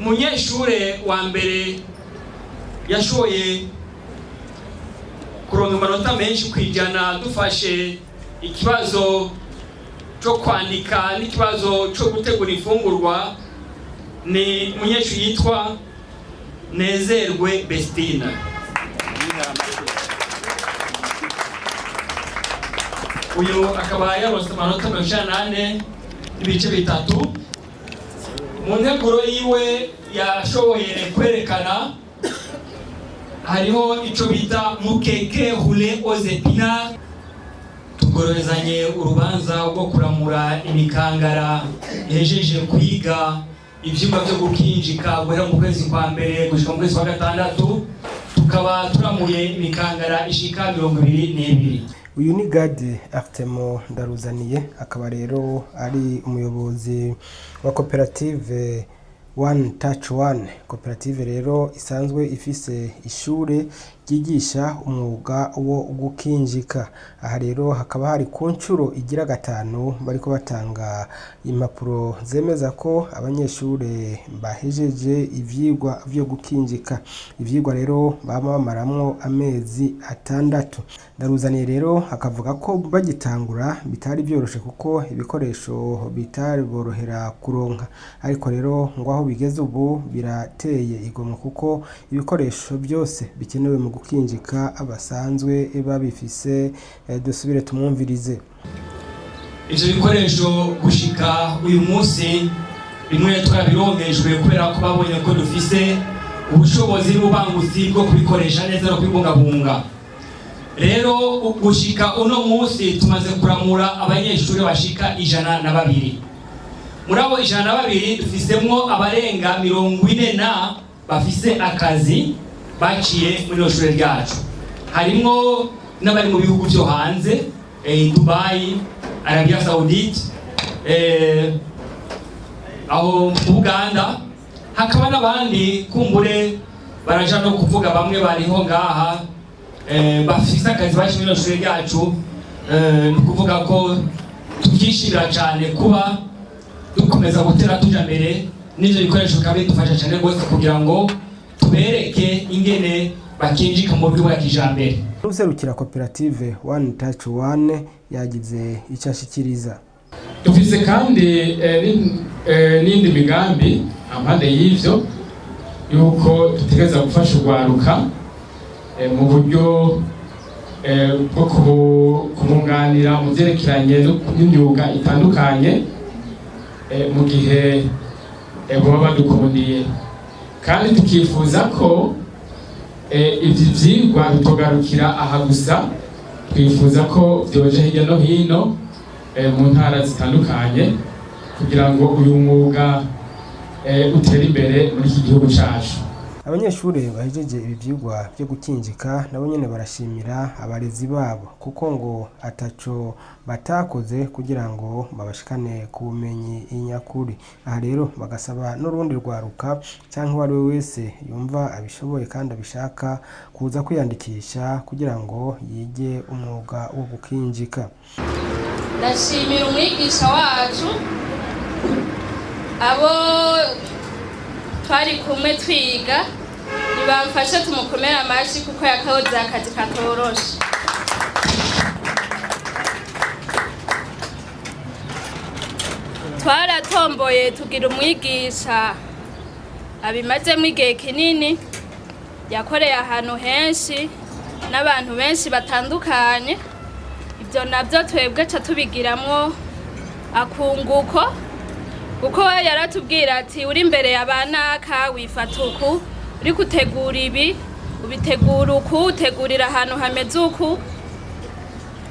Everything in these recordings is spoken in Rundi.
Umunyeshure wa mbere yashoboye kuronka amanota menshi kwijana, dufashe ikibazo cyo kwandika n'ikibazo cyo gutegura imfungurwa, ni umunyeshuri yitwa Nezerwe Bestina. Uyu akaba yaronse amanota 94.3. Mu nteguro yiwe yashoboye kwerekana hariho ico bita mukeke roulé aux épinards. Tugororezanye urubanza rwo kuramura imikangara ihejeje kwiga ivyigwa vyo gukinjika guhera mu kwezi kwa mbere gushika mu kwezi kwa gatandatu, tukaba turamuye imikangara ishika 22. Uyu ni Gade Artemo Ndaruzaniye, akaba rero ari umuyobozi wa koperative One Touch One. Koperative rero isanzwe ifise ishure ryigisha umwuga wo gukinjika. Aha rero hakaba hari ku nshuro igira gatanu bariko batanga impapuro zemeza ko abanyeshure bahejeje ivyigwa vyo gukinjika. Ivyigwa rero bama bamaramwo amezi 6. Ndaruzaniye rero akavuga ko bagitangura bitari vyoroshe kuko ibikoresho bitaborohera kuronka, ariko rero ngo aho bigeze ubu birateye igomwe kuko ibikoresho byose bikenewe mu gukinjika basanzwe babifise. Dusubire tumwumvirize. Ivyo bikoresho gushika uyu munsi bimwe twarabironkejwe kubera ko babonye ko dufise ubushobozi n'ububangutsi bwo kubikoresha neza no kubibungabunga. Rero gushika uno munsi tumaze kuramura abanyeshuri bashika 102. Muri abo 102 dufisemwo abarenga 40 na bafise akazi baciye muri iro shure ryacu. Harimwo n'abari mu bihugu vyo hanze, Dubai, Arabia Saudite, aho mu Buganda, hakaba n'abandi kumbure baraja no kuvuga bamwe bariho ngaha, bafise akazi baciye muri iro shure ryacu. Ni ukuvuga ko tuvyishimira cane kuba dukomeza gutera tuja mbere, n'ivyo bikoresho bikaba bidufasha cane rwose kugira ngo tubereke ingene bakinjika mu buryo bwa kijambere. Userukira koperative One Touch One yagize icyo ashikiriza. Dufise kandi n'indi migambi ampande y'ivyo, yuko dutegereza gufasha urwaruka mu buryo bwo kubunganira mu vyerekeranye n'imyuga itandukanye, mu gihe boba badukundiye, kandi tukifuza ko ivyi vyigwa bitogarukira aha gusa. Twifuza ko vyoja hirya no hino mu ntara zitandukanye kugira ngo uyu mwuga utere imbere muri iki gihugu cacu. Abanyeshuri bahejeje ibi vyigwa vyo gukinjika nabo nyene barashimira abarezi babo kuko ngo ataco batakoze kugira ngo babashikane ku bumenyi nyakuri. Aha rero bagasaba n'urundi rwaruka canke uwo ari we wese yumva abishoboye kandi abishaka kuza kwiyandikisha kugira ngo yige umwuga wo gukinjika. Ndashimira umwigisha wacu, abo twari kumwe twiga, nibamfashe tumukomere amashi kuko yakakoze akazi katoroshe. Twaratomboye tugira umwigisha abimazemo igihe kinini, yakoreye ahantu henshi n'abantu benshi batandukanye. Ibyo nabyo twebwe ca tubigiramwo akunguko, kuko we yaratubwira ati uri imbere ya banaka wifata uku, uri gutegura ibi ubitegura uku, utegurira ahantu hameze uku.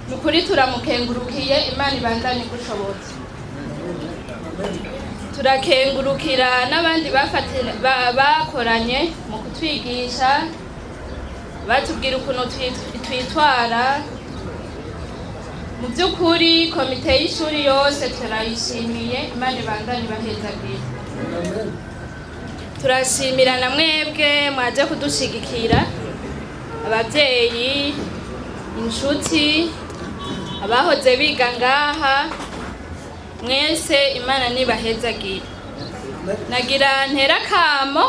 Ni ukuri turamukengurukiye, Imana ibandanye igushoboza. Turakengurukira n'abandi bakoranye mu kutwigisha, batubwira ukuntu twitwara. Mu by'ukuri komite y'ishuri yose turayishimiye, Imana ibandanye ibahezagira. Turashimira na mwebwe mwaje kudushigikira, ababyeyi, inshuti, abahoze biga ngaha, mwese Imana nibahezagire. Nagira ntera akamo,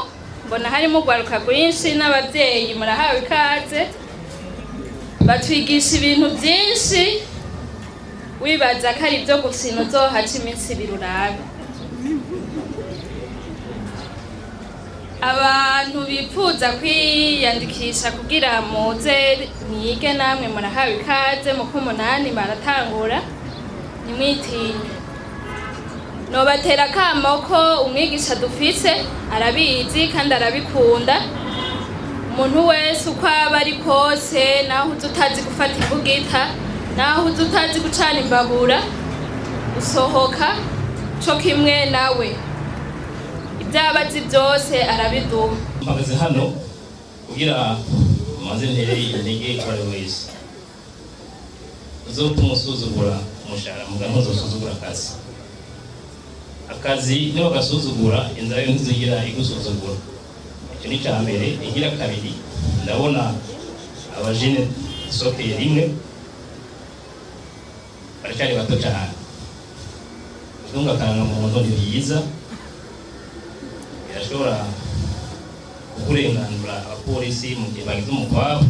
mbona harimo urwaruka rwinshi n'ababyeyi, murahawe ikaze. Batwigisha ibintu byinshi, wibaza ko ari ibyo gusina, uzohaca iminsi 2 urabe. Abantu bifuza kwiyandikisha kugira muze mwige namwe, murahawe ikaze. Mu k'umunani baratangura, ntimwitinye. Nobatera akamo ko umwigisha dufise arabizi kandi arabikunda. Umuntu wese uko aba ari kose, naho uza utazi gufata imbugita, naho uza utazi gucana imbabura, usohoka co kimwe nawe, ibyo aba azi byose arabiduha. Mpagaze hano kugira maze ntere intege uwo ari we wese uzotuma usuzugura umushahara, muga ntuzosuzugura akazi. Akazi niba gasuzugura, inzara yo ntizigira igusuzugura. Icyo ni icya mbere. Igira kabiri, ndabona abajene sokeye rimwe baracyari bato cyane. Gutunga akarangamuntu ni byiza, birashobora kukurenganura abapolisi mu gihe bagize umukwabo.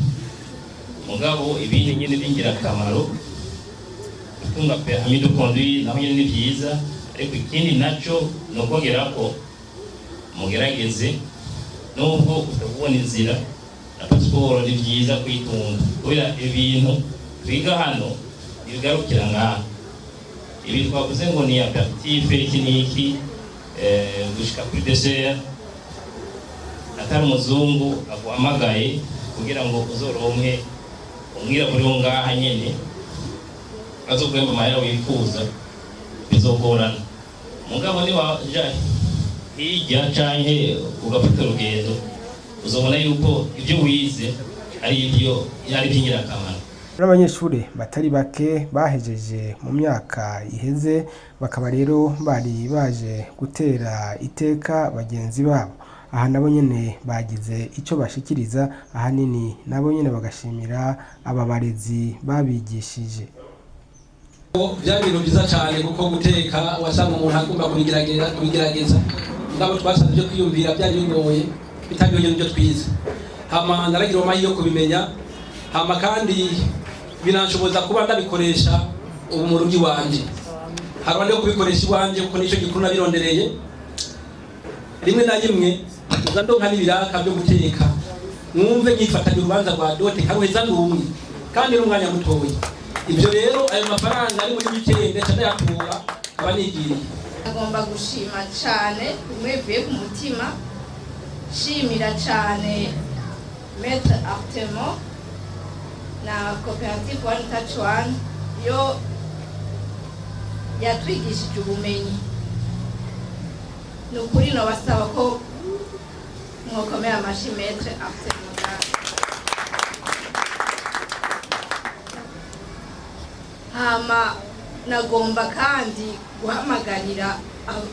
Mugabo ibindi nyine by'ingirakamaro, gutunga permis de conduire naho nyine ni byiza. Ariko ikindi nacyo ni ukongera ko mugerageze, nubwo utabona inzira, na pasiporo ni byiza kuyitunga, kubera ibintu twiga hano ntibigarukira ngaha. Ibi twavuze ngo ni aperitif, iki n'iki, gushika kuri dessert, atari umuzungu aguhamagaye kugira ngo uzoronke umwirabure wo ngaha nyene azoguhemba amahera wifuza, bizogorana. Mugabo niwaja hirya canke ugafata urugendo, uzobona yuko ibyo wize ari ibyo ari iby'ingirakamaro. N'abanyeshuri batari bake bahejeje mu myaka iheze bakaba rero bari baje gutera iteka bagenzi babo. Aha nabo nyene bagize icyo bashikiriza, ahanini nabo nyene bagashimira aba barezi babigishije. Byari ibintu byiza cyane, kuko guteka wasanga umuntu agomba kubigerageza, mugabo twasanze ibyo kwiyumvira byari bigoye, bitari n'ibyo twize. Hama naragira amahirwe yo kubimenya, hama kandi binanshoboza kuba ndabikoresha ubu mu rugo iwanje. Hari abandi bo kubikoresha iwanje, kuko nicyo gikuru nabirondereye. Rimwe na rimwe uza ndonka n'ibiraka byo guteka, mwumve nyifatanya urubanza rwa dot nkaruheza ndumwe kandi n'umwanya mutoya. Ibyo rero, ayo mafaranga ari muri weekend nca ndayakura, aba nigiriye. Agomba gushima cyane bimwe bivuye ku mutima, shimira cyane Maître Artemo na koperative One Touch One yo yatwigishije ubumenyi. Ni ukuri nobasaba ko mwokomera amashi Maître Artemo ngaha. Hama nagomba kandi guhamagarira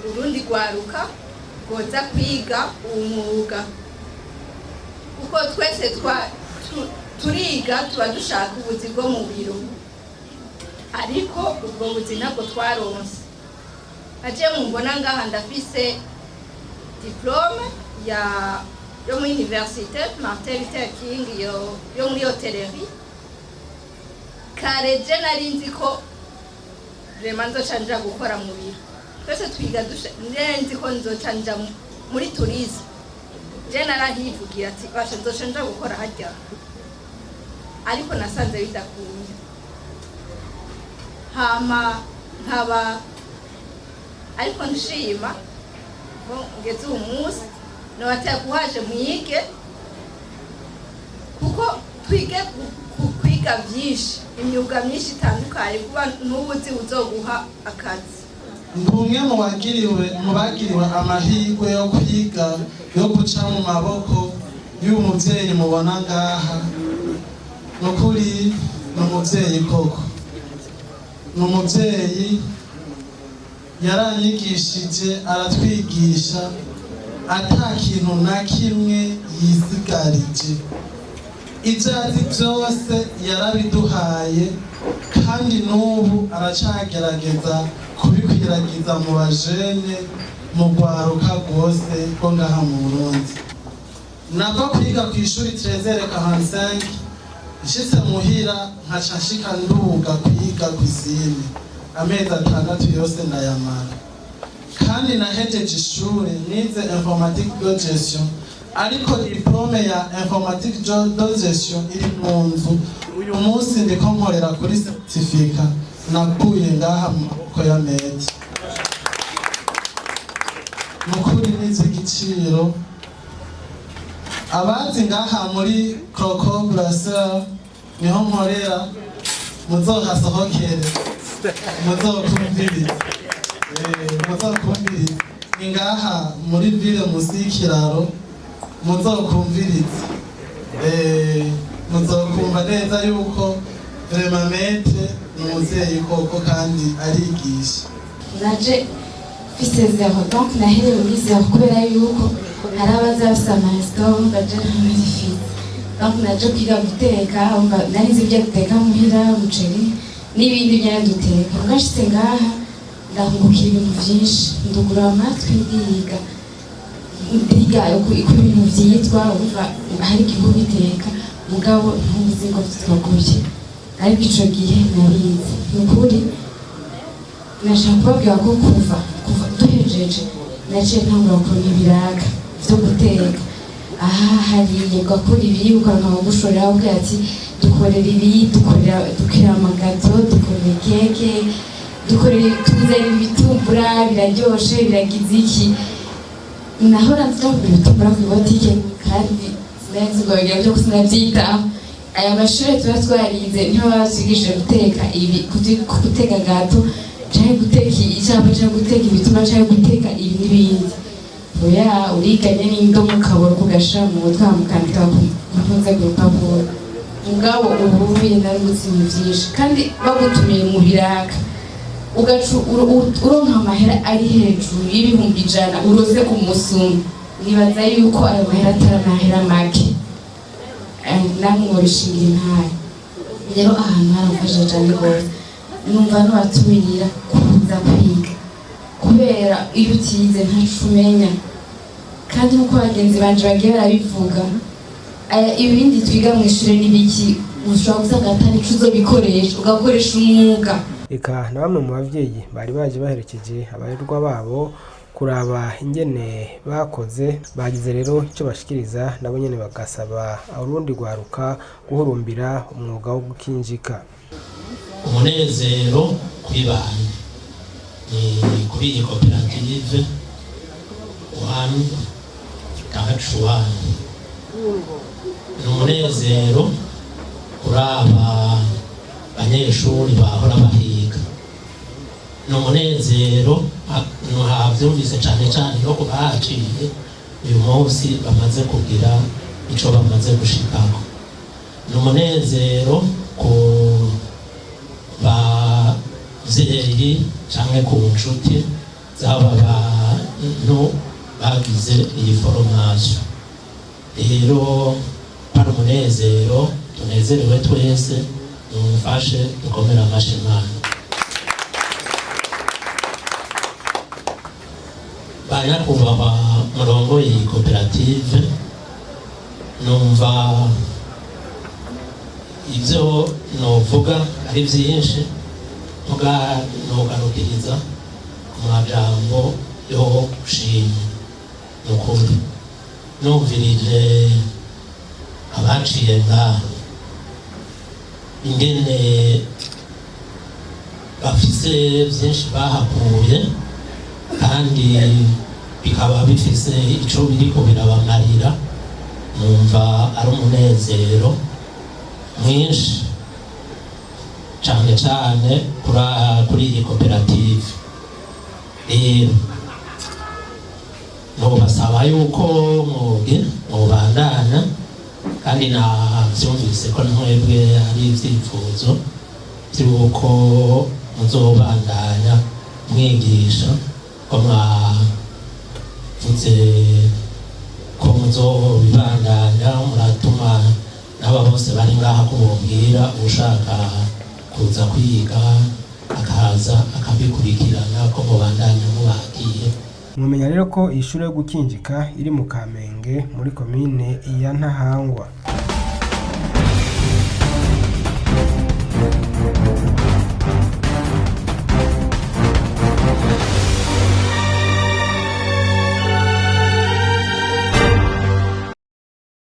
urundi rwaruka rwoza kwiga uwo mwuga, kuko twese turiga tuba dushaka ubuzi bwo mu biro, ariko ubwo buzi ntabwo twaronse. Aje mumbona ngaha, ndafise diplôme yo muri Université Martin Luther King yo muri hôtellerie. Kare je nari nzi ko vraiment nzoca nja gukora mu biro. Twese twiga nari nzi ko nzoca nja muri tourisme. Je narahivugira ati: "Basha, nzoca nja gukora harya." Ariko nasanze bidakunda. Hama nkaba ariko nshima ko ngeze uyu munsi. Nobatera kuhaje mwige, kuko twige kwiga byinshi, imyuga myinshi itandukanye, kuba n'ubuzi uzoguha akazi. Ndi umwe mu bagiriwe amahirwe yo kwiga, yo guca mu maboko y'uyu mubyeyi mubona ngaha. Ni ukuri ni umubyeyi koko, ni umubyeyi. Yaranyigishije, aratwigisha ata kintu na kimwe yizigarije. Ibyo azi byose yarabiduhaye, kandi n'ubu aracagerageza kubikwiragiza mu bajene. Mu rwaruka rwose rwo ngaha mu Burundi, nava kwiga ku ishuri 13h45, nshitse muhira nkaca nshika nduga kwiga cuisine. Amezi 6 yose ndayamara, kandi nahejeje ishure nize informatique de gestion, ariko diplôme ya informatique de gestion iri mu nzu. Uyu munsi ndiko nkorera kuri certificat nakuye ngaha mu maboko ya maître. Nukuri n'ivy'igiciro. Abazi ngaha muri Croco Brasseur niho nkorera, muzohasohokere, muzokumvirize. Muzokumvirize, ni ngaha muri ville musi y'ikiraro. Muzokumvirize, muzokumva neza yuko vraiment maître ni umuvyeyi koko kandi arigisha. Naje mfise zéro, donc nahereye muri zéro, kubera yuko hari abaza bafise ama restaurant, baje ntabifise. Donc naje kwiga guteka. Umva, nari nzi ibyo guteka muhira, umuceri n'ibindi nyene duteka. Ngashitse ngaha ndahungukira ibintu vyinshi, ndugura amatwi, ndiga, ndiga uko ibintu vyitwa. Umva, hari igihe ubiteka mugabo ntuzi ngo vyitwa gutya, ariko ico gihe narize. Ni ukuri nashaka kubabwira ko kuva duhejeje naciye ntangura kuronka ibiraka vyo guteka aha hariya, ugakora ibi, ukaronka abagushorera, ubwira ati dukorera ibi, dukorera ama gâteaux, dukorera keke, dukorera, tuzanira ibitumbura biraryoshe, biragize iki. Nahora nza kugura ibitumbura ku ibotike, kandi sinari nzi ngo bigira byo sinabyitaho. Aya mashuri tuba twarize niho baba batwigishije guteka ibi, guteka gâteau canke guteka icapa canke guteka ibituma canke guteka ibi n'ibindi. Oya, uriganye n'indomo ukabura ukugashira mu mutwe, mukandika ku mpuze ku rupapuro. Mugabo ubu buye narungutse ibintu vyinshi, kandi bagutumiye mu biraka ugaca uronka amahera ari hejuru y'100,000 urose ku musi umwe. Nibaza yuko ayo mahera atari amahera make. Namwe mubishingira intahe. Rero ahantu haramfashije cyane rwose, numva nubatumirira kuza kwiga, kubera iyo utize ntaco umenya. Kandi nk'uko bagenzi banje bagiye barabivuga, ibindi twiga mu ishure n'ibiki, ushobora gusanga atari ico uzobikoresha, ugakoresha umwuga. Eka na bamwe mu bavyeyi bari baje baherekeje abarerwa babo kuraba ingene bakoze, bagize rero icyo bashikiriza, nabo nyene bagasaba urundi rwaruka guhurumbira umwuga wo gukinjika. Umunezero kuri bande ni kuri iyi koperative One Touch One, ni umunezero kuri aba banyeshuri bahora bahiga, ni umunezero ntabyumvise cyane cyane no ku bahaciye uyu munsi bamaze kugira ico bamaze gushikako, ni umunezero ku bavyeyi canke ku nshuti z'aba bantu bagize iyi formation. Rero hari umunezero, tunezerewe twese, mumfashe dukomere amashi Imana. Ba nyakubahwa murongoye iyi koperative, numva ibyo novuga ari byinshi, muga nogarukiriza ku majambo yo gushima. Ni ukuri numvirije abaciye ngaha ingene bafise byinshi bahakuye, kandi bikaba bifise ico biriko birabamarira, numva ari umunezero mwinshi cane cane kuri iyi koperative. Rero nobasaba yuko mwoge mwobandanya, kandi navyumvise ko mwebwe ari ivyifuzo vy'uko muzobandanya mwigisha, ko mwavuze ko muzobibandanya, muratuma n'aba bose bari ngaha ko bobwira ushaka kuza kwiga akaza akabikurikirana, ko mubandanya mubakiye. Mwomenya rero ko iyi shure yo gukinjika iri mu Kamenge muri komine ya Ntahangwa.